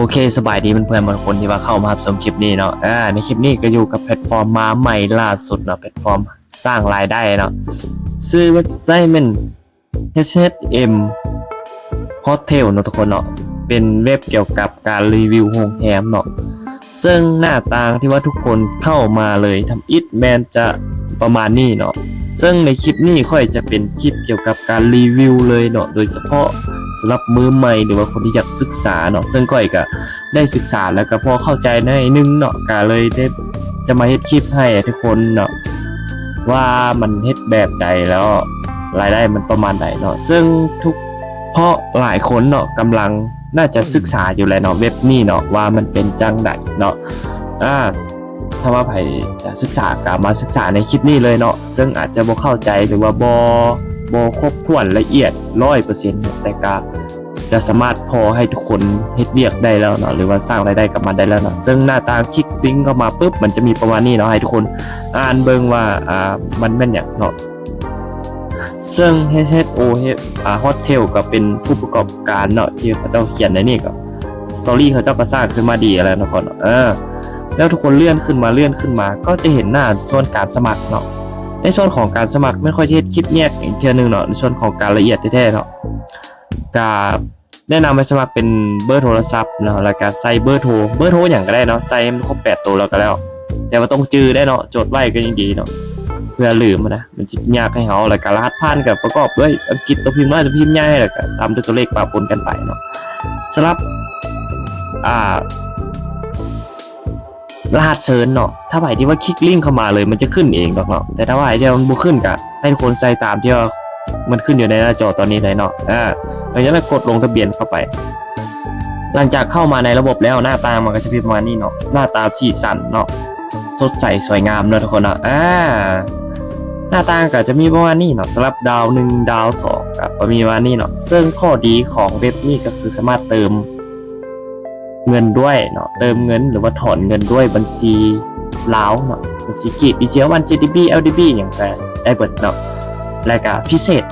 ໂອເຄ ສະບາຍດີເພື່ອນໆ ທຸກຄົນທີ່ວ່າເຂົ້າມາຮັບຊົມຄລິບນີ້ເນາະ. ອາ ໃນຄລິບນີ້ກໍຢູ່ກັບແພລດຟອມມາໃໝ່ລ່າສຸດເນາະ, ແພລດຟອມສ້າງລາຍໄດ້ເນາະ, ຊື່ເວັບໄຊແມ່ນ ເອສ ເອສ ເອັມ Hotel ເນາະທຸກຄົນເນາະ, ເປັນເວັບກ່ຽວກັບການຣີວິວໂຮງແຮມເນາະ. ເຊິ່ງໜ້າຕ່າງທີ່ວ່າທຸກຄົນເຂົ້າມາເລີຍທຳອິດແມ່ນຈະປະມານນີ້ເນາະ. ເຊິ່ງໃນຄລິບນີ້ຂ້ອຍຈະເປັນຄລິບກ່ຽວກັບການຣີວິວເລີຍເນາະ, ໂດຍສະເພາະສຳລັບມືໃໝ່ ຫຼືວ່າຄົນທີ່ຢາກສຶກສາເນາະ. ເຊິ່ງຂ້ອຍກະໄດ້ສຶກສາ ແລ້ວກະພໍເຂົ້າໃຈໜ້ອຍໜຶ່ງເນາະ, ກະເລີຍໄດ້ຈະມາເຮັດຄລິບໃຫ້ທຸກຄົນເນາະ ວ່າມັນເຮັດແບບໃດ ແລ້ວລາຍໄດ້ມັນປະມານໃດເນາະ. ເຊິ່ງທຸກ ເພາະຫຼາຍຄົນເນາະກຳລັງໜ້າຈະສຶກສາຢູ່ແຫຼະເນາະ ເວັບນີ້ເນາະ ວ່າມັນເປັນຈັ່ງໃດເນາະ. ອາ ຖ້າວ່າໃຜຈະສຶກສາກໍມາສຶກສາໃນຄລິບນີ້ເລີຍເນາະ, ເຊິ່ງອາດຈະບໍ່ເຂົ້າໃຈ ຫຼືວ່າບໍ່ ບໍ່ຄົບຖ້ວນລະອຽດຮ້ອຍເປີເຊັນເນາະ, ແຕ່ກໍຈະສາມາດພໍໃຫ້ທຸກຄົນເຮັດວຽກໄດ້ແລ້ວເນາະ ຫຼືວ່າສ້າງລາຍໄດ້ກັບມັນໄດ້ແລ້ວເນາະ. ເຊິ່ງໜ້າຕ່າງຄລິກລິ້ງເຂົ້າມາປຶບ ມັນຈະມີປະມານນີ້ເນາະ, ໃຫ້ທຸກຄົນອ່ານເບິ່ງວ່າ ອ່າ ມັນແມ່ນຫຍັງເນາະ. ເຊິ່ງ ເອສ ເອສ ໂອ ອາ Hotel ກໍເປັນຜູ້ປະກອບການເນາະ ທີ່ເຂົາເຈົ້າຂຽນໃນນີ້ ກໍ story ເຂົາເຈົ້າກໍສ້າງຂຶ້ນມາດີແລ້ວເນາະ ເອີ ແລ້ວທຸກຄົນເລື່ອນຂຶ້ນມາ ເລື່ອນຂຶ້ນມາ ກໍຈະເຫັນໜ້າສ່ວນການສະໝັກເນາະ. ໃນສ່ວນຂອງການສະໝັກ ແມ່ນຂ້ອຍຈະເຮັດຄລິບແຍກອີກເທື່ອໜຶ່ງເນາະ ໃນສ່ວນຂອງການລະອຽດແທ້ໆເນາະ. ກະ ແນະນຳໃຫ້ສະໝັກເປັນເບີໂທລະສັບເນາະ ແລ້ວກະໃສ່ເບີໂທ, ເບີໂທຫຍັງກໍໄດ້ເນາະ ໃສ່ໃຫ້ມັນຄົບແປດໂຕແລ້ວກໍແລ້ວ. ແຕ່ວ່າຕ້ອງຈື່ໄດ້ເນາະ, ຈົດໄວ້ກໍຍັງດີເນາະ ເພື່ອລືມນະ, ມັນຊິຍາກໃຫ້ເຮົາ. ແລ້ວກະລະຫັດຜ່ານກໍປະກອບດ້ວຍອັງກິດ ຕົວພິມນ້ອຍ ຕົວພິມໃຫຍ່ ແລ້ວກະຕາມດ້ວຍຕົວເລກປະປົນກັນໄປເນາະ. ສຳລັບ ອ່າ ລະຫັດເຊີນເນາະ, ຖ້າໃຜທີ່ວ່າຄລິກລິ້ງເຂົ້າມາເລີຍ ມັນຈະຂຶ້ນເອງດອກເນາະ, ແຕ່ຖ້າວ່າໃຜທີ່ວ່າມັນບໍ່ຂຶ້ນ ກະໃຫ້ທຸກຄົນໃສ່ຕາມທີ່ວ່າມັນຂຶ້ນຢູ່ໃນໜ້າຈໍຕອນນີ້ໄດ້ເນາະ. ອາ ຫຼັງຈາກນັ້ນກົດລົງທະບຽນເຂົ້າໄປ. ຫຼັງຈາກເຂົ້າມາໃນລະບົບແລ້ວ ໜ້າຕ່າງມັນກໍຈະເປັນປະມານນີ້ເນາະ, ໜ້າຕາສີສັນເນາະ ສົດໃສສວຍງາມເນາະທຸກຄົນເນາະ. ອາ ໜ້າຕ່າງກໍຈະມີປະມານນີ້ເນາະ, ສຳລັບດາວໜຶ່ງ ດາວສອງ ກໍປະມານນີ້ເນາະ. ເຊິ່ງຂໍ້ດີຂອງເວັບນີ້ກໍຄືສາມາດເຕີມ ເງິນດ້ວຍເນາະ, ເຕີມເງິນ ຫຼືວ່າຖອນເງິນດ້ວຍບັນຊີລາວເນາະ, ບັນຊີກີບ, ບີຊີແອລວັນ, ເຈດີບີ, ແອລດີບີ ຫຍັງກະໄດ້ເບິດເນາະ. ແລະກະພິເສດ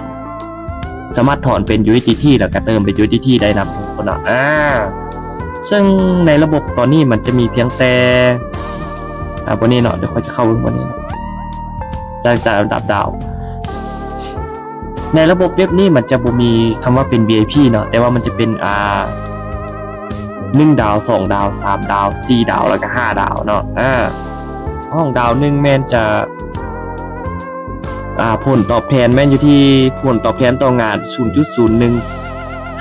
ສາມາດຖອນເປັນຢູເອສດີທີ ແລ້ວກະເຕີມເປັນຢູເອສດີທີໄດ້ນຳທຸກຄົນເນາະ. ອາ ເຊິ່ງໃນລະບົບຕອນນີ້ມັນຈະມີພຽງແຕ່ ອາ ບ່ອນນີ້ເນາະ, ດຽວຂ້ອຍຈະເຂົ້າເບິ່ງບ່ອນນີ້ເນາະ, ຈາກ ຈາກອັນດັບດາວ. ໃນລະບົບເວັບນີ້ມັນຈະບໍ່ມີຄຳວ່າເປັນວີໄອພີເນາະ, ແຕ່ວ່າມັນຈະເປັນ ອ່າ ໜຶ່ງດາວ, ສອງດາວ, ສາມດາວ, ສີ່ດາວ ແລ້ວກະຫ້າດາວເນາະ. ອາ ຫ້ອງດາວໜຶ່ງແມ່ນຈະ ອ່າ ຜົນຕອບແທນແມ່ນຢູ່ທີ່ ຜົນຕອບແທນຕໍ່ງານສູນຈຸດສູນໜຶ່ງ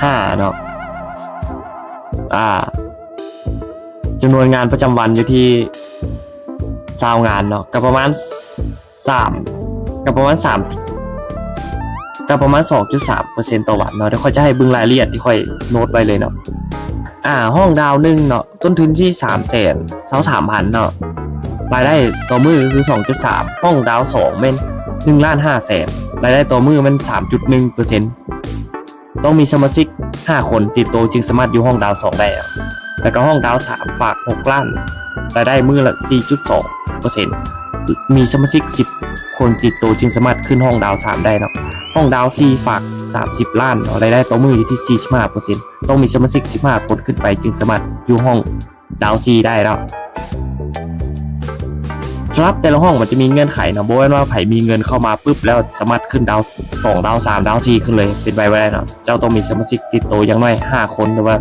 ຫ້າເນາະ. ອ່າ ຈຳນວນງານປະຈຳວັນຢູ່ທີ່ຊາວງານເນາະ, ກໍປະມານສາມ ກໍປະມານສາມ ກໍປະມານສອງຈຸດສາມເປີເຊັນຕໍ່ວັນເນາະ. ດຽວຂ້ອຍຈະໃຫ້ເບິ່ງລາຍລະອຽດທີ່ຂ້ອຍໂນ້ດໄວ້ເລີຍເນາະ. ອາ ຫ້ອງດາວໜຶ່ງເນາະ, ຕົ້ນທຶນທີ່ສາມແສນຊາວສາມພັນເນາະ, ລາຍໄດ້ຕໍ່ມື້ຄືສອງຈຸດສາມ. ຫ້ອງດາວສອງແມ່ນໜຶ່ງລ້ານຫ້າແສນ, ລາຍໄດ້ຕໍ່ມື້ແມ່ນສາມຈຸດໜຶ່ງເປີເຊັນ. ຕ້ອງມີສະມາຊິກຫ້າຄົນຕິດໂຕຈຶ່ງສາມາດຢູ່ຫ້ອງດາວສອງໄດ້. ແລ້ວກໍຫ້ອງດາວສາມຝາກຫົກລ້ານ, ລາຍໄດ້ມື້ລະສີ່ຈຸດສອງເປີເຊັນ. ມີສະມາຊິກສິບຄົນຕິດໂຕຈຶ່ງສາມາດຂຶ້ນຫ້ອງດາວສາມໄດ້ເນາະ. ຫ້ອງດາວສີ່ຝາກສາມສິບລ້ານເນາະ, ລາຍໄດ້ຕໍ່ມື້ຢູ່ທີ່ສີ່ສິບຫ້າເປີເຊັນ. ຕ້ອງມີສະມາຊິກສິບຫ້າຄົນຂຶ້ນໄປຈຶ່ງສາມາດຢູ່ຫ້ອງ ດາວສີ່ໄດ້ເນາະ. ສຳລັບແຕ່ລະຫ້ອງມັນຈະມີເງື່ອນໄຂເນາະ, ບໍ່ແມ່ນວ່າໃຜມີເງິນເຂົ້າມາປຶບແລ້ວສາມາດຂຶ້ນດາວສອງ ດາວສາມ ດາວສີ່ຂຶ້ນເລີຍ, ເປັນໄປບໍ່ໄດ້ເນາະ. ເຈົ້າຕ້ອງມີສະມາຊິກຕິດໂຕຢ່າງໜ້ອຍຫ້າຄົນ ຫຼືວ່າ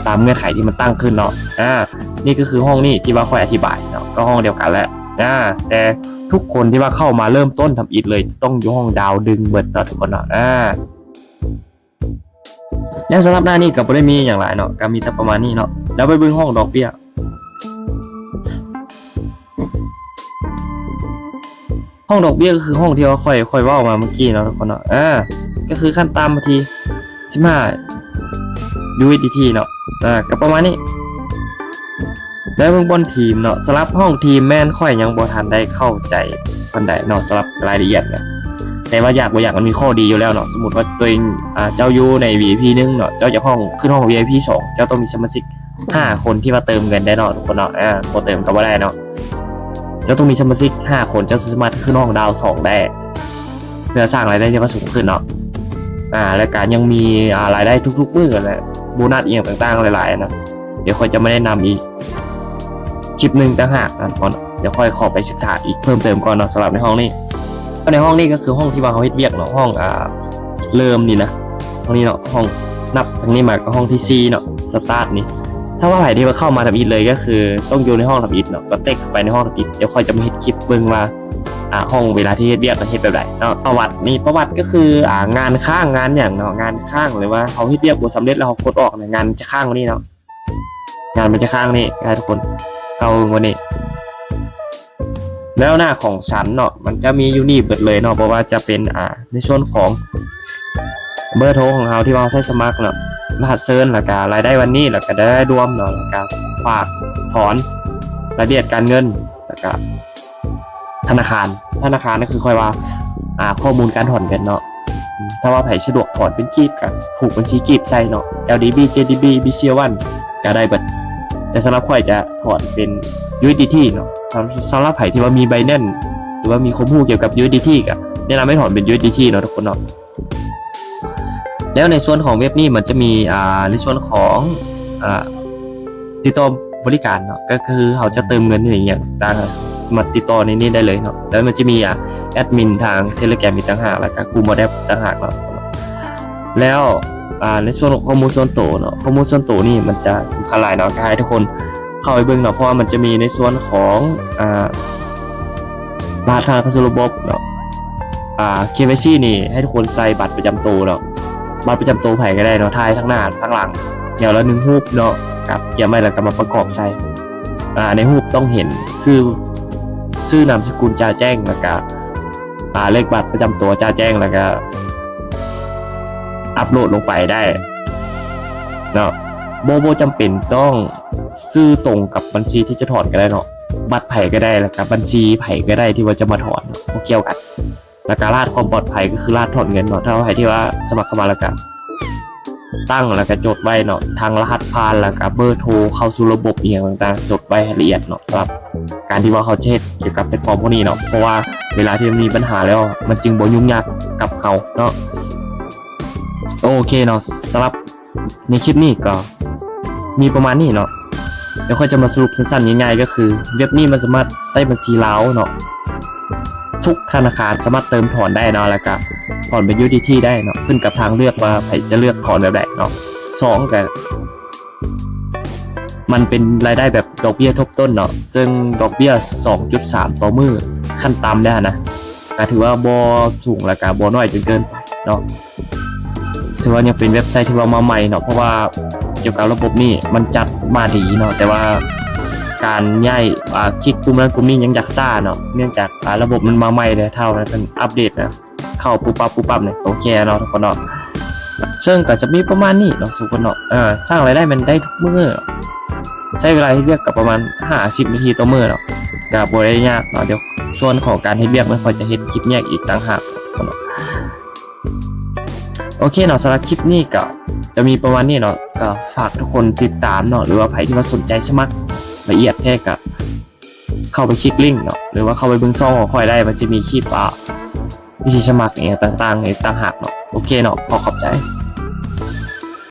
ຕາມເງື່ອນໄຂທີ່ມັນຕັ້ງຂຶ້ນເນາະ. ອາ ນີ້ກໍຄືຫ້ອງນີ້ທີ່ວ່າຂ້ອຍອະທິບາຍເນາະ, ກໍຫ້ອງດຽວກັນແຫຼະ. ອາ ແຕ່ທຸກຄົນທີ່ວ່າເຂົ້າມາເລີ່ມຕົ້ນທຳອິດເລີຍ ຈະຕ້ອງຢູ່ຫ້ອງດາວໜຶ່ງເບິດເນາະ ທຸກຄົນເນາະ. ອາ ແລ້ວສຳລັບໜ້ານີ້ກໍບໍ່ໄດ້ມີຫຍັງຫຼາຍເນາະ, ກໍມີແຕ່ປະມານນີ້ເນາະ. ແລ້ວໄປເບິ່ງຫ້ອງດອກເບ້ຍ. ຫ້ອງດອກເບ້ຍກໍຄືຫ້ອງທີ່ວ່າຂ້ອຍ ຂ້ອຍເວົ້າມາເມື່ອກີ້ເນາະ ທຸກຄົນເນາະ. ອາ ກໍຄືຂັ້ນຕ່ຳທີ່ສິບຫ້າ ຢູເອສດີທີເນາະ. ອາ ກໍປະມານນີ້. ແລ້ວເບິ່ງບ່ອນທີມເນາະ, ສຳລັບຫ້ອງທີມແມ່ນຂ້ອຍຍັງບໍ່ທັນໄດ້ເຂົ້າໃຈປານໃດເນາະ ສຳລັບລາຍລະອຽດນະ, ແຕ່ວ່າຢາກບໍ່ຢາກມັນມີຂໍ້ດີຢູ່ແລ້ວເນາະ. ສົມມຸດວ່າຕົວເອງ ອາ ເຈົ້າຢູ່ໃນວີໄອພີໜຶ່ງເນາະ, ເຈົ້າຢາກຫ້ອງ ຂຶ້ນຫ້ອງວີໄອພີສອງ ເຈົ້າຕ້ອງມີສະມາຊິກຫ້າຄົນທີ່ວ່າເຕີມເງິນໄດ້ເນາະ ທຸກຄົນເນາະ. ອາ ບໍ່ເຕີມກໍບໍ່ໄດ້ເນາະ, ເຈົ້າຕ້ອງມີສະມາຊິກຫ້າຄົນ ເຈົ້າສາມາດຂຶ້ນຫ້ອງດາວສອງໄດ້ ເພື່ອສ້າງລາຍໄດ້ທີ່ວ່າສູງຂຶ້ນເນາະ. ອາ ແລ້ວກະຍັງມີ ອາ ລາຍໄດ້ທຸກໆມື້ຫັ້ນແຫຼະ, ໂບນັດອີ່ຫຍັງຕ່າງໆຫຼາຍໆນະ. ດຽວຂ້ອຍຈະມາແນະນຳອີກຄລິບໜຶ່ງຕ່າງຫາກນະທຸກຄົນ. ດຽວຂ້ອຍຂໍໄປສຶກສາອີກເພີ່ມເຕີມກ່ອນເນາະ ສຳລັບໃນຫ້ອງນີ້. ໃນຫ້ອງນີ້ກໍຄືຫ້ອງທີ່ວ່າເຮົາເຮັດວຽກເນາະ ຫ້ອງ ອ່າ ເລີ່ມນີ້ນະ ຫ້ອງນີ້ເນາະ ຫ້ອງ ນັບທາງນີ້ມາກໍຫ້ອງທີສີ່ເນາະ ສະຕາດນີ້. ຖ້າວ່າໃຜທີ່ວ່າເຂົ້າມາທຳອິດເລີຍ ກໍຄືຕ້ອງຢູ່ໃນຫ້ອງທຳອິດເນາະ ກໍເຕັກເຂົ້າໄປໃນຫ້ອງທຳອິດ. ດຽວຂ້ອຍຈະມາເຮັດຄລິບເບິ່ງວ່າ ອ່າ ຫ້ອງເວລາທີ່ເຮັດວຽກເຮົາເຮັດແບບໃດເນາະ. ປະຫວັດນີ້ ປະຫວັດກໍຄື ອ່າ ງານຄ້າງງານຫຍັງເນາະ ງານຄ້າງ ຫຼືວ່າເຮົາເຮັດວຽກບໍ່ສຳເລັດແລ້ວເຮົາກົດອອກນະ ງານມັນຈະຄ້າງກວ່ານີ້ເນາະ ງານມັນຈະຄ້າງນີ້ ໃຫ້ທຸກຄົນເຂົ້າເບິ່ງວ່ານີ້. ແລ້ວໜ້າຂອງຊັ້ນເນາະ ມັນຈະມີຢູ່ນີ້ເບິດເລີຍເນາະ ບໍ່ວ່າຈະເປັນ ອ່າ ໃນສ່ວນຂອງເບີໂທຂອງເຮົາທີ່ວ່າເຮົາໃຊ້ສະໝັກເນາະ ລະຫັດເຊີນ ແລ້ວກະລາຍໄດ້ວັນນີ້ ແລ້ວກະລາຍໄດ້ລວມເນາະ ແລ້ວກະຝາກ ຖອນ ລາຍລະອຽດການເງິນ ແລ້ວກະທະນາຄານ ທະນາຄານກໍຄືຂ້ອຍວ່າ ອ່າ ຂໍ້ມູນການຖອນເງິນເນາະ. ຖ້າວ່າໃຜສະດວກຖອນເປັນກີບກໍຜູກບັນຊີກີບໃສ່ເນາະ ແອລດີບີ ເຈດີບີ ບີຊີວັນ ກໍໄດ້ເບິດ ແຕ່ສຳລັບຂ້ອຍຈະຖອນເປັນຢູເອັສດີທີເນາະ. ສຳ ສຳລັບໃຜທີ່ວ່າມີໄບແນນ ຫຼືວ່າມີຄວາມຮູ້ກ່ຽວກັບຢູເອັສດີທີ ກໍແນະນຳໃຫ້ຖອນເປັນຢູເອັສດີທີເນາະທຸກຄົນເນາະ. ແລ້ວໃນສ່ວນຂອງເວັບນີ້ມັນຈະມີ ອ່າ ໃນສ່ວນຂອງ ອ່າ ຕິດຕໍ່ບໍລິການເນາະ ກໍຄືເຮົາຈະເຕີມເງິນ ຫຼື ອີ່ຫຍັງຕ່າງໆ ສາມາດຕິດຕໍ່ໃນນີ້ໄດ້ເລີຍເນາະ. ແລ້ວມັນຈະມີ ອ່າ ແອັດມິນທາງ Telegram ອີກຕ່າງຫາກ ແລ້ວກໍ Google App ຕ່າງຫາກເນາະ. ແລ້ວ ອ່າ ໃນສ່ວນຂອງຂໍ້ມູນສ່ວນໂຕເນາະ ຂໍ້ມູນສ່ວນໂຕນີ້ມັນຈະສຳຄັນຫຼາຍເນາະ ກໍໃຫ້ທຸກຄົນເຂົ້າໄປເບິ່ງເນາະ ເພາະວ່າມັນຈະມີໃນສ່ວນຂອງ ອ່າ ລະຫັດຜ່ານເຂົ້າສູ່ລະບົບເນາະ. ອ່າ ເຄວາຍຊີ ນີ້ໃຫ້ທຸກຄົນໃສ່ບັດປະຈຳໂຕເນາະ ບັດປະຈຳໂຕໃຜກໍໄດ້ເນາະ ຖ່າຍທັງໜ້າທັງຫຼັງ ແນວລະໜຶ່ງຮູບເນາະ ກັບກຽມໄວ້ ແລ້ວກໍມາປະກອບໃສ່ ອ່າ ໃນຮູບຕ້ອງເຫັນຊື່ ຊື່ນາມສະກຸນຈາແຈ້ງ ແລ້ວກໍ ອ່າ ເລກບັດປະຈຳໂຕຈາແຈ້ງ ແລ້ວກໍອັບໂຫຼດລົງໄປໄດ້ເນາະ. ບໍ່ ບໍ່ຈຳເປັນຕ້ອງຊື່ຕົງກັບບັນຊີທີ່ຈະຖອນກໍໄດ້ເນາະ ບັດໃຜກໍໄດ້ ແລ້ວກໍບັນຊີໃຜກໍໄດ້ທີ່ວ່າຈະມາຖອນ ບໍ່ກ່ຽວກັນ. ແລ້ວກໍລະຫັດຄວາມປອດໄພ ກໍຄືລະຫັດຖອນເງິນເນາະ ຖ້າໃຜທີ່ວ່າສະໝັກເຂົ້າມາ ແລ້ວກໍຕັ້ງ ແລ້ວກໍຈົດໄວ້ເນາະ ທັງລະຫັດຜ່ານ ແລ້ວກໍເບີໂທເຂົ້າສູ່ລະບົບອີ່ຫຍັງຕ່າງໆ ຈົດໄວ້ໃຫ້ລະອຽດເນາະ ສຳລັບການທີ່ວ່າເຮົາຈະເຮັດກ່ຽວກັບແພລັດຟອມພວກນີ້ເນາະ ເພາະວ່າເວລາທີ່ມັນມີບັນຫາແລ້ວ ມັນຈຶ່ງບໍ່ຫຍຸ້ງຍາກກັບເຮົາເນາະ. ໂອເຄເນາະ ສຳລັບ ໃນຄລິບນີ້ກໍມີປະມານນີ້ເນາະ. ດຽວຂ້ອຍຈະມາສະຫຼຸບສັ້ນໆ ງ່າຍໆ ກໍຄືເວັບນີ້ມັນສາມາດໃຊ້ບັນຊີລາວເນາະ ທຸກທະນາຄານສາມາດເຕີມຖອນໄດ້ເນາະ ແລ້ວກະຖອນເປັນຢູເອັສດີທີໄດ້ເນາະ ຂຶ້ນກັບທາງເລືອກວ່າໃຜຈະເລືອກຖອນແບບໃດເນາະ. ສອງ ກະ ມັນເປັນລາຍໄດ້ແບບດອກເບ້ຍທົບຕົ້ນເນາະ ເຊິ່ງດອກເບ້ຍສອງຈຸດສາມຕໍ່ມື້ ຂັ້ນຕ່ຳເດ້ຫັ້ນນະ ກະຖືວ່າບໍ່ສູງ ແລ້ວກະບໍ່ນ້ອຍຈົນເກີນໄປເນາະ. ຖືວ່າຍັງເປັນເວັບໄຊທີ່ວ່າມາໃໝ່ເນາະ ເພາະວ່າກ່ຽວກັບລະບົບນີ້ມັນຈັດມາດີເນາະ ແຕ່ວ່າການຍ້າຍ ອ່າ ຄລິກປຸ່ມນັ້ນປຸ່ມນີ້ຍັງຢາກຊ້າເນາະ ເນື່ອງຈາກ ອ່າ ລະບົບມັນມາໃໝ່ເດ້ ເທົ່ານັ້ນເພິ່ນອັບເດດນະ ເຂົ້າປຸບປັບປຸບປັບນີ້ ໂອເຄເນາະ ທຸກຄົນເນາະ. ເຊິ່ງກໍຈະມີປະມານນີ້ເນາະ ທຸກຄົນເນາະ ເອີ ສ້າງລາຍໄດ້ມັນໄດ້ທຸກມື້ເນາະ ໃຊ້ເວລາເຮັດວຽກກໍປະມານຫ້າສິບນາທີຕໍ່ມື້ເນາະ ກໍບໍ່ໄດ້ຍາກເນາະ. ດຽວສ່ວນຂອງການເຮັດວຽກມັນ ຂ້ອຍຈະເຮັດຄລິບແຍກອີກຕ່າງຫາກເນາະ. ໂອເຄເນາະ ສຳລັບຄລິບນີ້ກໍຈະມີປະມານນີ້ເນາະ ກໍຝາກທຸກຄົນຕິດຕາມເນາະ ຫຼືວ່າໃຜທີ່ວ່າສົນໃຈສະໝັກລະອຽດແທ້ກໍເຂົ້າໄປຄລິກລິ້ງເນາະ ຫຼືວ່າເຂົ້າໄປເບິ່ງຊ່ອງຂອງຂ້ອຍໄດ້ ມັນຈະມີຄລິບ ອ່າ ວິທີສະໝັກອີ່ຫຍັງຕ່າງໆອີກຕ່າງຫາກເນາະ. ໂອເຄເນາະ ຂໍຂອບໃຈ.